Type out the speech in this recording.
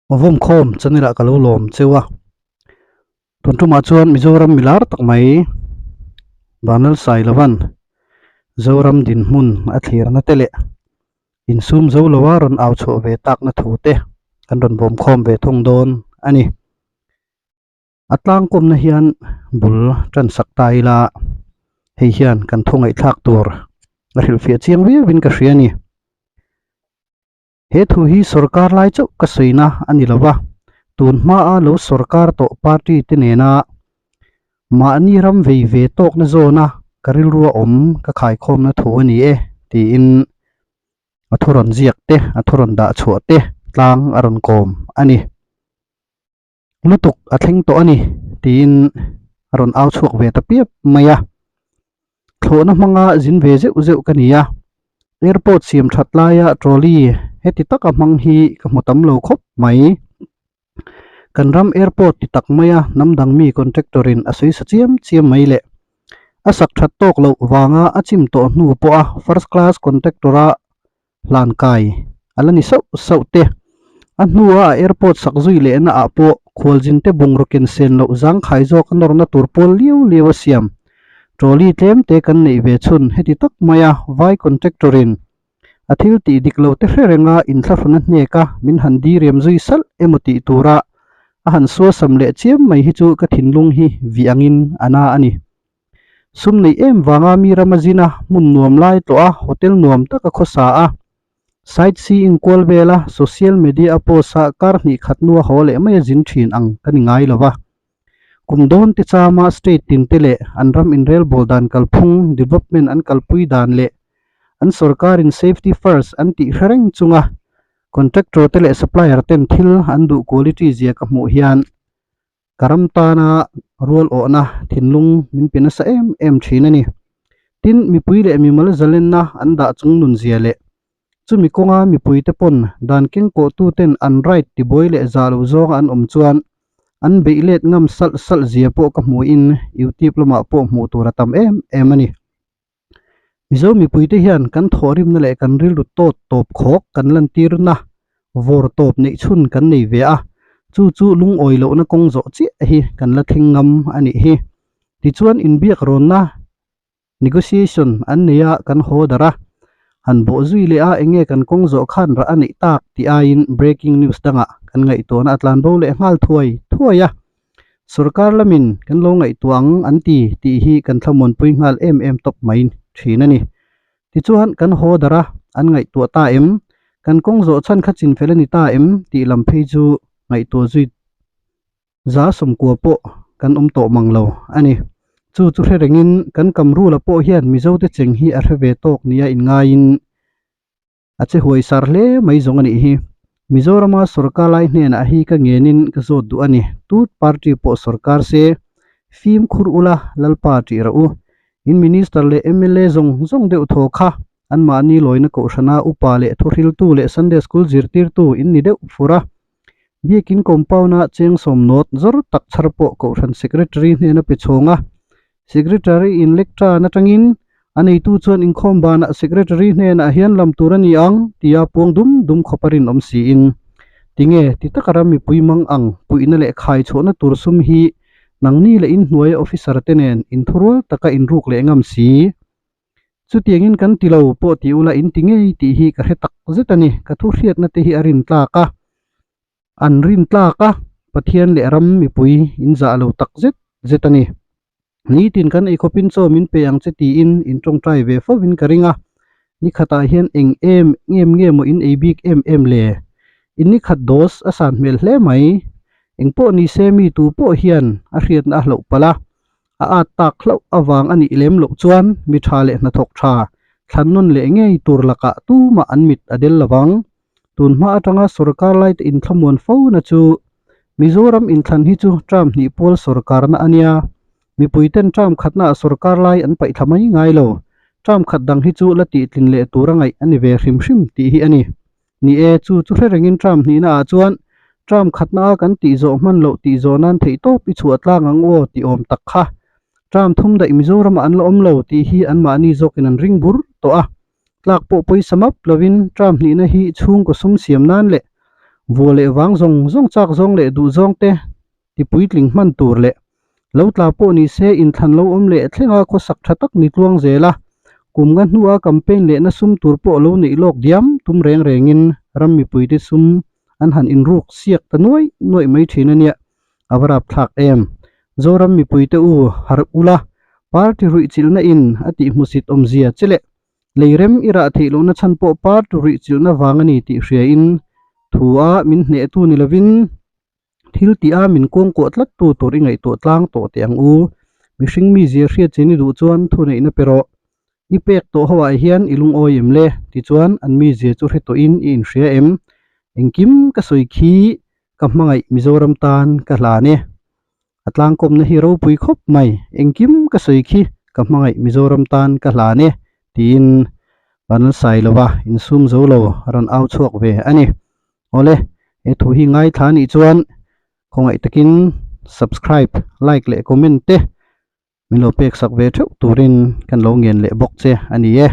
Vawmkhawm channel ah ka lo lawm cheu a, tun tumah chuan Mizoram milar tak mai Vanlal Sailovan Zoram dinhmun a thlirna te leh insum zo loa rawn au chhuah ve takna thu te kan rawn vawmkhawm ve thung dawn a ni. A tlangkawmna hian bul tan sak ta ila hei hian kan thu ngaihthlak tur a hrilhfiah chiang viauin ka hria a ni. He thu hi sorkar lai chauh ka sawina a ni lo va, tun hmaa lo sorkar tawh party te nena mahni ram vei ve tawkna zawna ka rilrua awm ka khaikhawmna thu a ni e tiin a thu rawn ziak te, a thu rawn dah chhuah te tlang a rawn kawm a ni. Lutuk a thleng tawh a ni tiin a rawn au chhuak ve ta piap mai a. Thlawhna hmanga zin ve zeuh zeuh ka ni a, airport siam that laia trolley heti taka hmang hi ka hmu tam lo khawp mai. Kan ram airport ti tak maia hnam dang mi contractor in a sawi sa chiam chiam mai leh a sak that tawk loh vanga a chim tawh hnu pawha first class contractor a hlan kai a la ni sauh sauh te. A hnua a airport sak zui lehna ah pawh khualzin te bungraw ken sen loh zangkhai zawk a nawrna tur pawl liau liau a siam. Trolley tlem te kan neih ve chhun heti tak maia vai contractor in a thil tih dik lo te hre renga inthlahrun a hnek a min han diriam zui salh emaw tih tura a han suasam leh chiam mai hi chu ka thinlung hi vih angin a na a ni. Sum neih em vanga mi ram a zin a, hmun nuam lai tawh a, hotel nuam tak a khawsa a. Site seeing kual vela social media a post a kar hnih khat hnua haw leh mai a zin thin ang ka ni ngai lo va. Kum dawn te chama state tin te leh an ram inrelbawl dan kalphung, development an kalpui dan leh an sorkarin safety first an tih hre reng chunga contractor te leh supplier ten thil an duh quality zia ka hmuh hian Ka ram tana rual awhna thinlung min pe nasa em em thin a ni. Tin, mipui leh mimal zalenna an dah chung nun zia leh chumi kawnga mipuite pawn dan kengkawhtuten an right tibuai leh zah lo zawnga an awm chuan an beih let ngam salh salh zia pawh ka hmuhin YouTube lamah pawh hmuh tur a tam em em a ni. Mizo mipuite hian kan thawhrimna leh kan rilru tawt tawp khawk kan lantirna vawr tawp neih chhun kan nei ve a, chu chu lungawi lohna kawng zawh chiah hi kan la thleng ngam a nih hi. Tichuan inbiak rawnna, negotiation, an nei a, kan haw darh a, han bawh zui leh a enge kan kawng zawh khan rah a neih tak tih aiin breaking news dangah kan ngaihtuahna a tlan bo leh nghal thuai thuai a. Sorkar lamin kan lo ngaihtuah ang an ti tih hi kan thlamuanpui nghal em em tawp mai thin a ni. Tichuan kan haw darh a, an ngaihtuah ta em? Kan kawng zawh chhan kha chinfel a ni ta em? tih lam phei chu ngaihtuah zui za sawmkua pawh kan awm tawh mang lo a ni. Chu chu hre rengin kan Kamrula pawh hian Mizote cheng hi a hre ve tawk nia inngaiin A che huai sar hle mai zawng a nih hi. Mizorama sorkar lai hnenah hi ka ngenin ka zawt duh a ni. Tut party pawh sorkar se, fimkhur ula Lalpa tih rah u. In minister leh mla zawng zawng deuh thaw kha anmahni lawina kohhrana upa leh thuhriltu leh Sunday school zirtirtu in ni deuh fur a. Biakin compound-a cheng sawm nawt zawr tak chhar pawh kohhran secretary hnena pe chhawng a. Secretary in lectern atangin a neitu chuan inkhawm banah secretary hnenah hian lam tur a ni ang tia puang dum dum khawp a rinawm siin tinge ti taka ram mipui mang ang puihna leh khai chhuahna tur sum hi nangni leh inhnuaia officer te nen inthurual taka inruk leh ngam si. Chutiangin kan ti lo pawh ti ula in ti ngei tih hi ka hre tak zet a ni. Ka thu hriatna te hi a rin tlak a, an rin tlak a, Pathian leh ram mipui in zah lo tak zet zet a ni. Nitin kan eikhawpin chaw min pe ang che tiin in tawngtai ve fo in ka ring a, nikhatah hian eng em em nge maw in ei bik em em le? In nikhat dose a san hmel hle mai. Engpawh ni se mi tu pawh hian a hriatna a hloh palh a, A at tak hlauh avang a nih lem loh chuan mi tha leh hnathawk tha, thlan nawn leh ngei tur lakah tumah an mit a del lovang. Tun hma atanga sorkar laite inthlamuan fo na chu Mizoram inthlan hi chu term hnih pual sorkarna a nia. Mipuiten term khatnaah sorkar lai an paih thla mai ngai lo. Term khat dang hi chu la tihtlin leh tura ngaih a ni ve hrim hrim tih hi a ni. Ni e, chu chu hre rengin term hnihnaah chuan term khatnaa kan tih zawh hman loh tih zawh nan theihtawp i chhuah tlang ang aw tih awm tak kha. Term thum daih Mizoramah an la awm lo tih hi anmahni zawkin an ring bur tawh a. Tlak pawh pawisa map lovin term hnihna hi chhungkaw sum siam nan leh Vua leh vang zawng zawng chak zawng leh duh zawng te ti puitling hman tur leh lo tla pawh ni se inthlan lo awm leh thlenga khawsak tha tak ni tluang zel a, kum nga hnua campaign lehna sum tur pawh lo neih lawk diam tum reng rengin ram mipuite sum an han inruk siak ta nuai nuaih mai thin a nia, a va rapthlak em. Zoram mipuite u harh ula, party ruihchilhna in a tih hmusit awmzia che leh Lei rem i rah theih lohna chhan pawh party ruihchilhna vang a ni tih hriain thu a min hnehtu ni lovin thil tih a min kuangkuah tlattu tur i ngaihtuah tlang tawh teh ang u. Mihring mizia hriat chin i duh chuan thuneihna pe rawh. I pek tawh ho ah hian i lungawi em le? Tichuan an mizia chu hre tawhin i inhria em? Engkim ka sawi khi ka hmangaih Mizoram tan ka hlan e. A tlangkawmna hi ropui khawp mai, engkim ka sawi khi ka hmangaih Mizoram tan ka hlan e, tiin Vanlal Sailova insum zo lo a rawn au chhuak ve a ni. Awle, he thu hi ngaithla a nih chuan khawngaih takin subscribe, like leh comment te min lo pek sak ve theuh turin kan lo ngen leh bawk che a ni e.